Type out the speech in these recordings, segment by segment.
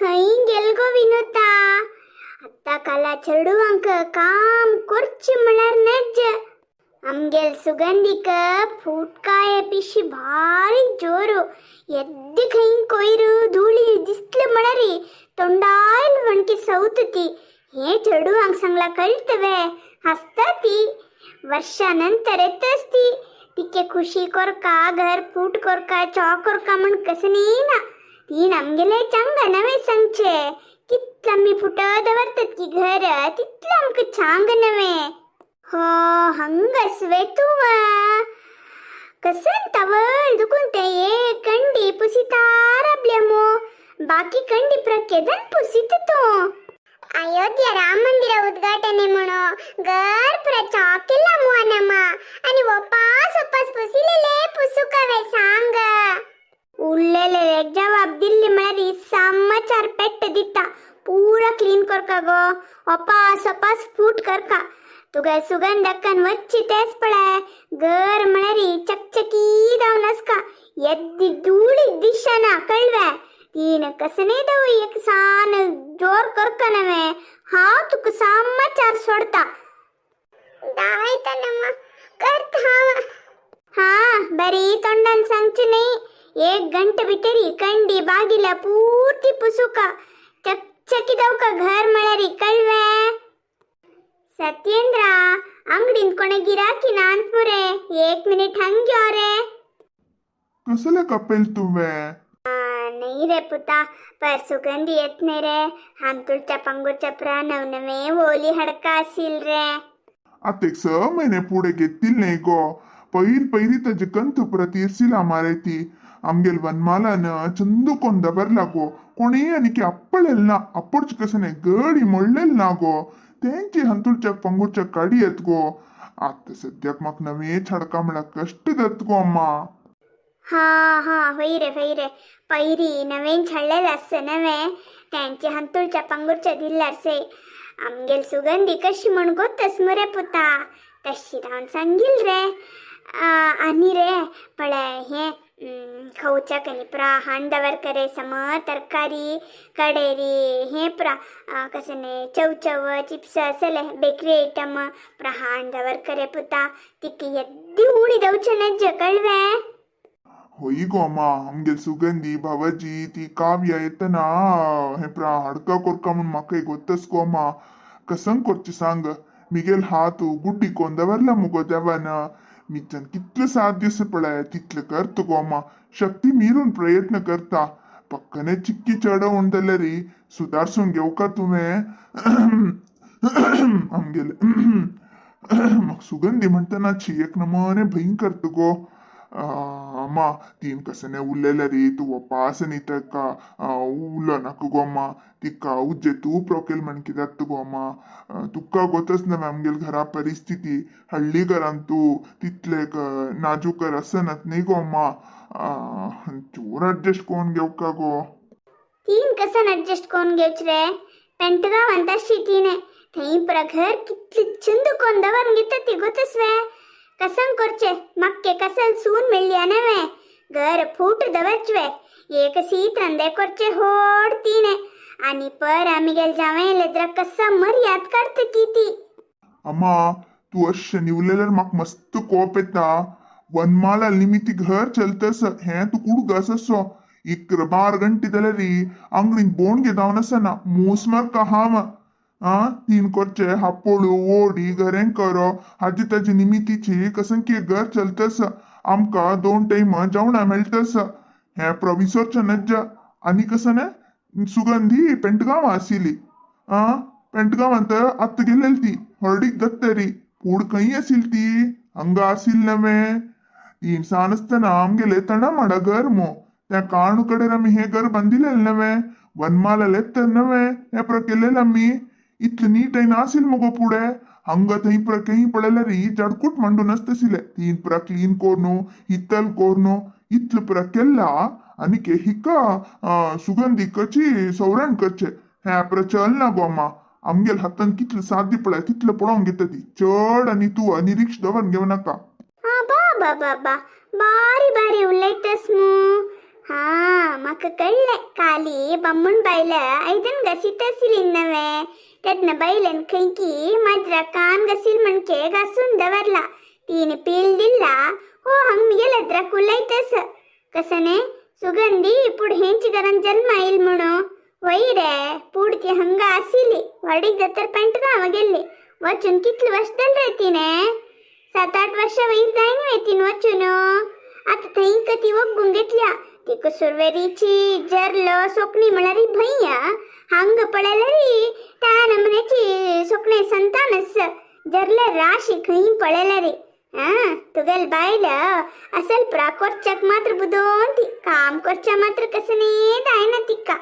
खंय गेल गो विनोता? आत्तां काला चेडवांक काम करचें म्हळ्यार नज. आमगेल सुगंधीक फुटकाये पिशी भारी जोरू. येद्दी खंय कोयर धुळी दिसले म्हळ्यार तोंडायल वणकी सवत ती. हे चेडवांक सांगला कळटवे? हसता ती. वर्षा नंतर येतच ती. तिके खुशी कोरका, घर फूट कोरका, चॉक कोरका म्हण कसं ना. ती आमगेले चांग नवे सांगचे. कितलं आमी फुट दवरतात की घर, तितलं आमकां चांग नवे. हो, हंगस्वे तूं? कसन तवळ दुखून ते एक कंडी पुसितार आपल्या मो, बाकी कंडी प्रकेदन पुसित तूं. ಅಯೋಧ್ಯ ರಾಮ ಮಂದಿರ ಉದ್ಘಾಟನೆ म्हणೋ घर पुरा चाकेला मुआनमा आणि ಒಪ್ಪಾಸ್ ಒಪ್ಪಾಸ್ ಪುಸಿಲೆಲೆ ಪುಸುಕವೆ सांग. उरलेले जवाब दिल्ली म्हळ्यार समाचार पेट्ट दिता. पूरा क्लीन करका गो, ಒಪಾಸ್ ಒಪಾಸ್ फूट करका. तुगा सुगंध अक्कन वच्ची तेच पळय, घर म्हळ्यार चकचकी जावन आसका. येद्दी धुळी दिशना कळवे. तीन कसने दव एक सान जोर करका नवे, हांव तुका समाचार सोडता. दायतनಮ್ಮ करता हांव. हा, बरी तोंडान सांगचे नाही. एक गंट भितरी कंडी बागिला पूर्ती पुसुका, चकचकी दवका घर म्हळ्यार, कळवे? सत्येंದ್ರ, अंगडीन कोणे गिराकी नांत मुरे. एक मिनिट हंग यो रे. कसले कपेल तुवें? नाही रे पुता, पर सुगंधी येत नाही रे. हांतुळच्या पंगुरच्या प्रा नवनवे ओली हडका असील रे. आतां एक 6 म्हयने फुडें घेतील न्ही गो. पयर पयरी ताजे कंत पुरा मारे ती. आमगेल वनमालान चंदू कोण दवरला गो. कोणेय आनीक अप्पळेल ना, अप्पोडचे कसं गडी मोडलेल ना गो. तेंची हंतुळच्या पंगुरच्या काडी येत गो. आतां सद्याक म्हाका नवें छडका म्हळ्यार कश्ट जात गो अम्मा. हा हा, होय रे, होय रे. पैरी नवेन छळलेलं आसता नवे त्यांचे हंतुळच्या पंगुरच्या दिल्ल्यार से. आमगेल सुगंधी कशी म्हण गोतस मुरे पुता, तशी रावन सांगील रे. आनी रे पळय, हे खावच्याक आनी पुरा हाण दवर करे सम तरकारी कडेरी हे पुरा कसं न्ही चवचव चिप्स असले बेकरी आयटम पुरा हाण दवर करे पुता. तिकी येद्दी उणी दवचे नज्ज, कळवे? होय गो अम्मा. आमगेल सुगंधी भावाजी ती काव्या येतना हे प्रा हाडका कोरका म्हूण म्हाका गोत्तस गो अम्मा. कसंग करचें सांग? मिगेल हात गुड्डी कोन दवरला मुगो देवान. मिच्यान कितले साथ दिवस पळय तितले करता गो अम्मा. शक्ती मिरून प्रयत्न करता. पक्कने चिक्की चेडो उंडले सुदारसून घेवका तुवें आमगेले. म्हाका सुगंधी म्हणटना छी एक नमने भयंकर गो. अम्मा, तीन कसने उरलेले रे. तूं वपास न्ही ताका उलो नाका गो अम्मा. तिका उज्जे तूं प्रोकेल म्हण कित्याक गो अम्मा? तुका गोतच ना आमगेल घरा परिस्थिती. हळ्ळी घरान तूं तितले नाजूक आसनात न्ही गो अम्मा. चोर अडजस्ट कोण घेवका गो? तीन कसन अडजस्ट कोण घेवच रे? पेंटगांवांत तशी तीने. थंय पुरा घर कितली चंद कोण दवर घेता ती गोतसवे. कसं करचे? मक्के कसल सून मेळ्ळी नवे. घर फूट दवरचवे. एक सीत रंदे करचे होड तीने. आणि पर आमी गेल जावे लेद्रा कसा मर्याद काडत की ती. अम्मा, तूं अशें निवलेल्यार म्हाका मस्त कोप येता. वनमाला निमित्ती घर चलतस हें तूं कुडगास असो. 11-12 घंटे जाल्यार आंगडीन बोण घेतावन आसना मूस मारका हांव. आ तीन करचे हापोळू ओडी घरें करो हाजे ताजे निमित्तीची कसं की घर चलतस. आमकां 2 टायम जेवणा मेळटस हें प्रविसोरचें नज्जा. आनी कसं न्ही सुगंधी पेंटगांव आशिल्ली. आ पेंटगांवांत आत्तां गेलेली ती हळडीक दत्तरी पूण खंय आशिल्ली ती? हांगा आशिल्ली नवे. तीन आसतना आमगेले तणामाडा घर मो. त्या काणू कडेन आमी हें घर बांदिलेलें नवें. वनमाला तर नवें हें पुरा केलेलें आमी. इतलें नीट आनी आशिल्लें मुगो फुडें. हांगा थंय पुरा खंय पळयल्यार जडकूट मांडून आसताशिल्लें. तीन पुरा क्लीन कोरून हितल कोरून इतलें पुरा केला. आनी हिका सुगंधी कशी सवरण करचें हें पुरा चलना गो अम्मा. आमगेल हातान कितलें साध्य पळय तितलें पळोवंक घेता ती चड. आनी तूं अनिरीक्ष दवर घेवं नाका. बा बा बा बा, बारी बारी उलयतस मू. हा म्हाका कळ्ळें काली बामण बायल आयदन घासीत आशिल्ली नवें तेन्ना बायलेन खंय की माजरा कान घासील म्हणके घासून दवरला तिने पील दिला हो हांग मिगेल अद्राक उलयतस कसने सुगंधी पुढ हेंच घरान जन्म आईल म्हणू वय रे पूड ती हंगा आशिल्ली वाडीक जातर पेंट गांव गेल्ली वचून कितले वर्ष जाले रे तिने 7-8 वर्ष वयर जायना वे तीन वचून आता थंय ती वग्गून घेतल्या तिका सुरवेरीची जरल सोकणी म्हळ्यार भंय हांग पळयल्यार त्या नमुन्याची सोकणे संतानस जरले राशी खंय पळयल्यार हा तुगेल बायल असल पुरा कोरच्याक मात्र बुदोन ती काम करच्या मात्र कसने जायना तिका.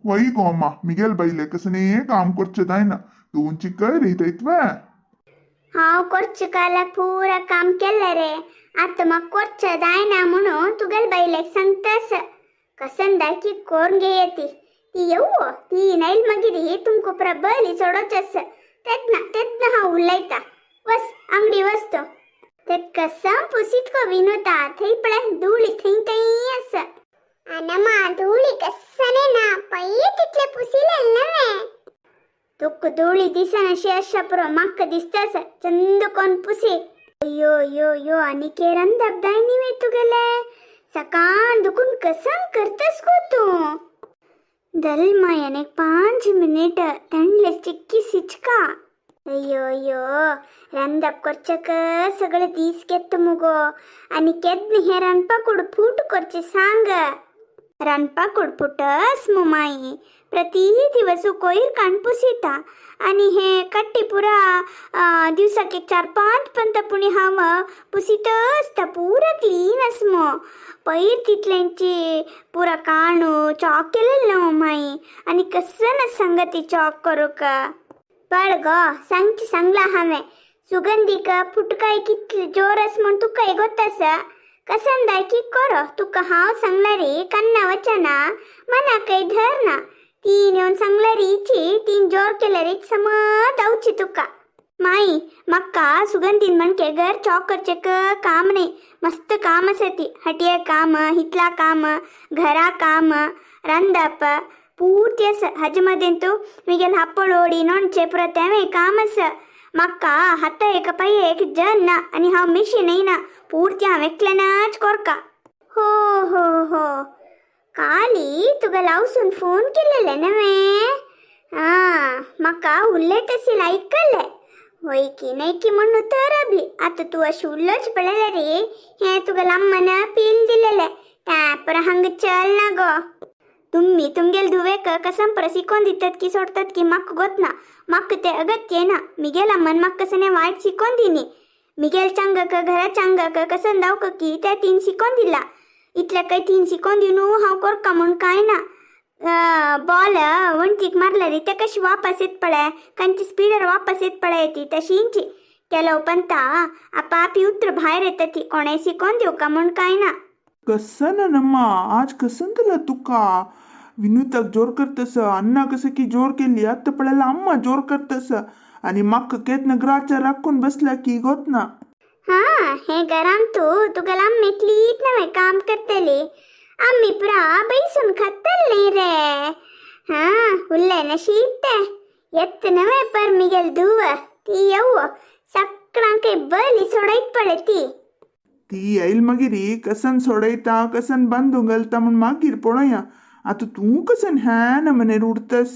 वय गो अम्मा मिगेल बायले कसने काम करचें जायना तुमची करी थंयत्वे. हांव कोरचे कालाक पुरा काम केलें रे आतां म्हाका कोरचें जायना म्हणून तुगेल बायलेक सांगतास कसन दाखी कोरून घेया ती ती येवो ती नायल मागीर तुमकां पुरा बरी सोडोवचें तेन्ना तेन्ना हांव उलयता वस आंगडी वस तो ते कसम पुसीत गो विनोदा थंय पळय धुळी थंय थंय आसा. अनमा धुळी कसने ना पळय तितले पुसिलें नवें तुका धुळी दिसना अशी आशा पुरो म्हाका दिसता आसा चंद कोण पुसी. अय्यो यो यो आनी केरन धबधाय न्ही वे तुगेले सकाळ दुखून कसम करतस गो तूं. दल मायान एक 5 मिनिट थंडले चिक्की सिचका. अय्यो अय्यो रांदप करच्याक सगळे दीस घेत मुगो आनी केन्ना हें रांदपाकूड फूट करचें सांग. रांदपाकूड फुटस मु माई प्रति दिवस कोयर काण पुसिता आनी हे कट्टी पुरा दिवसाक एक 4-5 पंत पुणी हांव पुसीत आसता पुरा क्लीन आस मो पयर तितल्यांची पुरा काणू चॉक केलेलं न्हू माई आनी कसं ना सांगा ती चॉक करूंक पळ गो सांगची सांगला हांवें सुगंधीक फुटकाय कितले जोर आस म्हूण तुका गोत आसा कसन दायकी करो तुका हांव सांगला रे कन्ना वचना मनाकय धर ना तीन येवन सांगला रीची तीन जोर केल्या रे समज जावची तुका. माई म्हाका सुगंधीन म्हणके घर चॉक करचें काम न्ही मस्त काम आसा ती हटये काम हितला काम घरा काम रांदप पूर्ती आसा हाजे मदें तूं मिगेल हापळ ओडी नोणचें पुरो तेंवूय काम आसा. म्हाका हाता एक पांय एक जन ना आनी हांव मिशीनय ना पूर्ती हांव एकल्यानच कोरका. हो हो हो काली तुका लावसून फोन केलेले नवें आं म्हाका उलयत आशिल्लें आयकलें वय की न्हय की म्हूण उतर आपली आतां तूं अशें उलोवचें पळयलें रे हें तुका अम्मान पील दिलेलें त्या पुरो हांगा चल ना गो. तुम्ही तुमगेल धुवेक कसम परस शिकोवन दितात की सोडतात की म्हाका गोत ना म्हाका तें अगत्य ना मिगेल अम्मान म्हाका कसने वायट शिकोवन दिनी मिगेल चांगक घरा चांगक कसन दावक की त्या तीन शिकोवन दिला इतल्या काय तीन शिकोवन दिवन हांव कोरका म्हूण कांय ना. बॉल वण्टीक मारल्यार ते कशी वापस येत पळय कंची स्पिडर वापस येत पळय ती तशींची ಕೆಲವು ಪಂತ ಆ ಪಾಪಿ ಉತ್ರ भायर येता ती कोणें शिकोवन दिवका म्हूण कांय ना. कसन नम्मा आज कसन दिला तुका विनूताक जोर करतस अण्णा कसं की जोर केली आत्ता पळयला अम्मा जोर करतस आणि म्हाका केन्ना ग्राच्या राखून बसला की गोत ना. हा हे घरान तूं तुगेले अम्मी इतलीच नवें काम करतली आमी पुरा बैसून खातले न्ही रे. हा उरलें नशीब तें येत नवें पर मिगेल धुव ती येव सगळ्यांकय बरी सोडयत पळय ती. ती येयल मागीर कसन सोडयता कसन बांदूंक घालता म्हूण मागीर पळोवया. आतां तूं कसन ह्या नमनेर उडतस.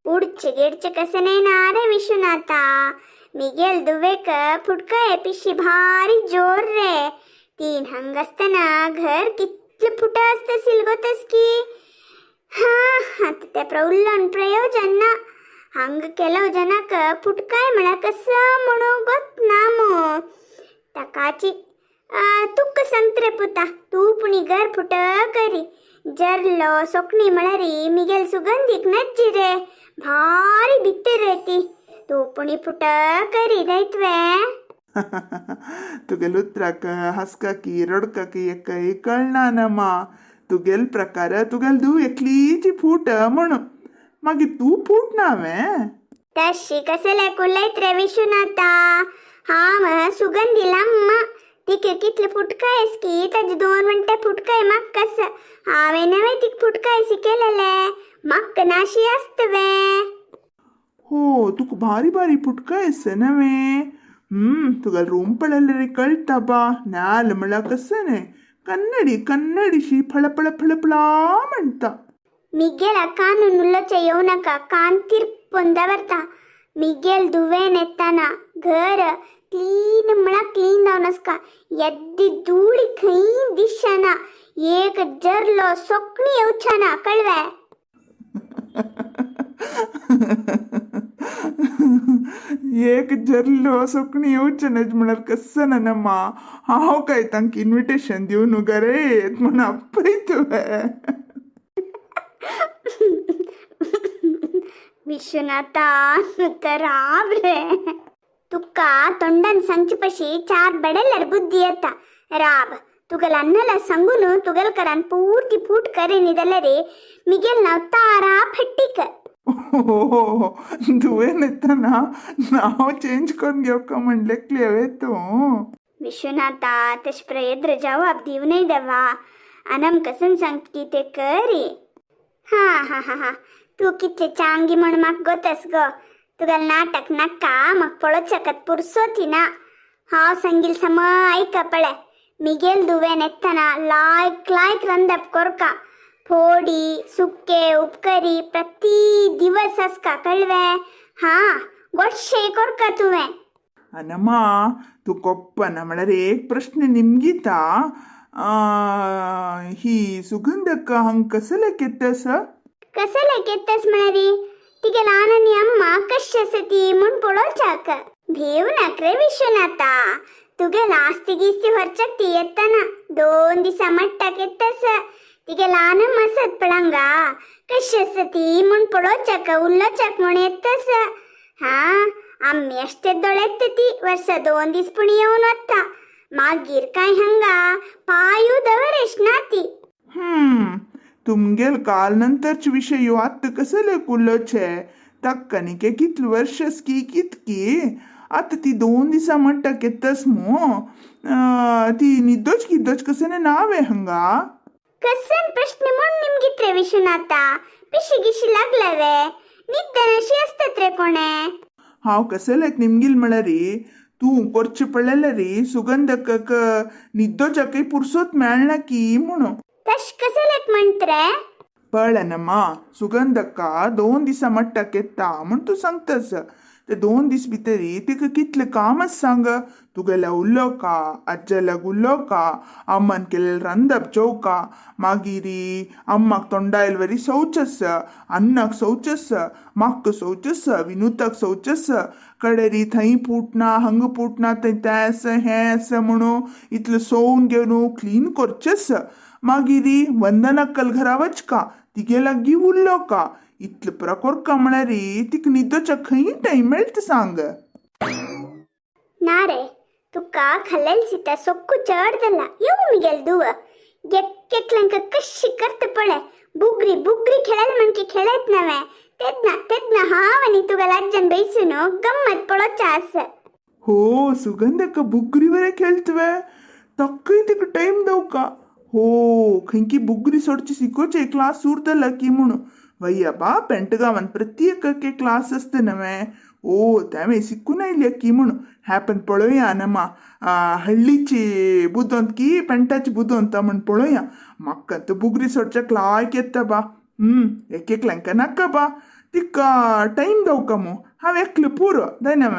उडचे गिडचे कसने ना रे विश्वनाथा मिगेल दुवेक फुटकाय पिशी भारी जोर रे तीन हंग असताना घर कितलं फुट असतं सिलगोतस की. हा आता ते उल्लोन प्रयोजन ना हंग ಕೆಲವು ಜನक फुटकाय म्हळ्यार कसं म्हणू गोत ना मू ताकाची तुका सांगत रे पुता तूं पुणी घर फुट करी जरलो सोकणी म्हळ्यार मिगेल सुगंधीक नज्जी रे भारी भितर रे ती तूं पुणी फुट करी दैत्वे. तुगेल उतराक हसकाकी रडकाकी एकय कळना नमा तुगेल प्रकार तुगेल धूव एकलीची फूट म्हणून मागीर तूं फूट ना हांवें. तशी कसले उलयत रे विश्वनाथा हांव सुगंधीला अम्मा तिका कितले फुटकायस की ताजे दोन म्हणटे फुटकाय म्हाका हांवें नव्हे तिका फुटकाय शिकयलेले म्हाका नाशी आसतवे. हो तुका भारी भारी पुटकाय आसा नव्हे. तुका रूम पळयल्यार कळटा बा नाल म्हळ्यार कसं न्हय कन्नडी कन्नडीशी फळफळ फळफळा म्हणटा. मिगेला कान नुल्लोचे येवं नाका कान तिरपून दवरता. मिगेल दुवेन येताना घर क्लीन म्हळ्यार क्लीन जावन आसका येद्दी धुळी खंय दिसना एक जरलो सोकणी येवचना कळवे. एक जरलो सोकणी येवचें न्हय म्हळ्यार कसं ना नमा हांव काय तांकां इन्विटेशन दिवन घरा येत म्हूण आपय तुवें. विश्वनाथा तर राब रे तुका तोंडान सांगचे पशी चार बडल्यार बुद्धी येता. राब तुगेल अन्नला सांगून तुगेल करान पूर्ती फूट करेनी जाल्यार मिगेल नांव तारा फट्टीक. हो तुवें येताना नांव चेंज करून घेवका म्हणलें क्लियर तूं. विश्वनाथा तश प्रयत्न जवाब दिवनय देवा अनम कसन सांगती ते करी. हा हा हा हा तूं कितले चांगी म्हण म्हाका गोतस गो. तुगेल नाटक नाका म्हाका पळोवच्याकत पुरसोती ना. हांव सांगील सम आयका पळय मिगेल दुवेन येतना लायक लायक रंदप कोरका फोडी सुके उपकरी प्रति दिवस आसका कळवे. हा गोडशे कोरका तुवें. अनमा तूं कोप्पना म्हळ्यार एक प्रश्न निमगिता ही सुगंधक्का हांग कसले केत्तस? कसले केत्तस म्हळ्यार तिगे ल्हान आनी अम्मा कशी आसा ती म्हूण पळोवच्याक. भेव नाक रे विश्वनाथा तुगे लास्ती गिस्ती व्हरच्याक ती येताना दोन दिसा मट्टाक येतस. तिगे ल्हान अम्मा आसत पळंगा कशी आसा ती म्हूण पळोवच्याक उलोवच्याक म्हूण येतस. हा आम्ही अष्टे दोळेत ती वर्सा दोन दीस पूण येवन वता मागीर काय हंगा पांयू दवरेश ना ती. तुमगेल काल नंतरच विषय यो आत्त कसले कुल्लोचे तक्कनिके कितले वर्षस की कितकी आतां ती दोन दिसा म्हणटा केत्तस मू ती निद्दोच किद्दोच कसने नावे हंगा. कसन प्रश्न म्हूण निमगित रे विश्वनाथा पिशी गिशी लागले निद्दनशी असतात रे कोणे. हांव कसलेक निमगील म्हळ्यार तूं करचे पडलेले रे सुगंधक निद्दोच्याकय पुरसोत मेळना की म्हणून. तश कसलेक म्हणत रे? पळनम्मा सुगंधक्का दोन दिसा मट्टाक येता म्हूण तूं सांगतस ते दोन दीस भितरी तिका कितलें कामच सांग. तुगेल्या उलोवका आज्जेल्याक उलोवका अम्मान केलेलें रांदप जेवका मागीर अम्माक तोंडायल वरी शौचस अन्नाक शौचस म्हाका शौचस विनुताक शौचस कडेरी थंय पुटना हांगा पुटना थंय तें आसा हें आसा म्हणून इतलें सोवन घेवन क्लीन करचेस. मागीर वंदनाक्कल घरा वचका तिगे लागीं उलोवका इतलें पुरो कोरका म्हळ्यार तिका न्हिदोच्या खंय टायम मेळटा सांग. ना रे तुका खाल्लेल सीता सोक्कू चड जाला येऊ मिगेल दुव गेक्केक्ल्यांक कशी करता पळय बुगरी बुगरी खेळल म्हणकी खेळत नव्हे तेदना तेदना हांव आनी तुगेल आज्जन बैसून गम्मत पळोवचें आसा. हो सुगंधक्का बुगरी बरें खेळतवे तक्कय तिका टायम दवका. हो खंयकी बुगरी सोडची शिकोवचे क्लास उरतला की म्हणून वయ్या बा पेंटगांवान प्रत्येक क्लास आसता नव्हे. ओ तेंवें शिकून आयल्या की म्हणून हॅपन पळोवया नमा हಳ್ळीची बुदवंत की पेंटाची बुदवंत म्हण पळोवया. म्हाका तर बुगरी सोडच्याक लायक येता बा. एक एकल्यांक नाका बा तिका टायम दवका मू हांव एकलें पुरो जायना.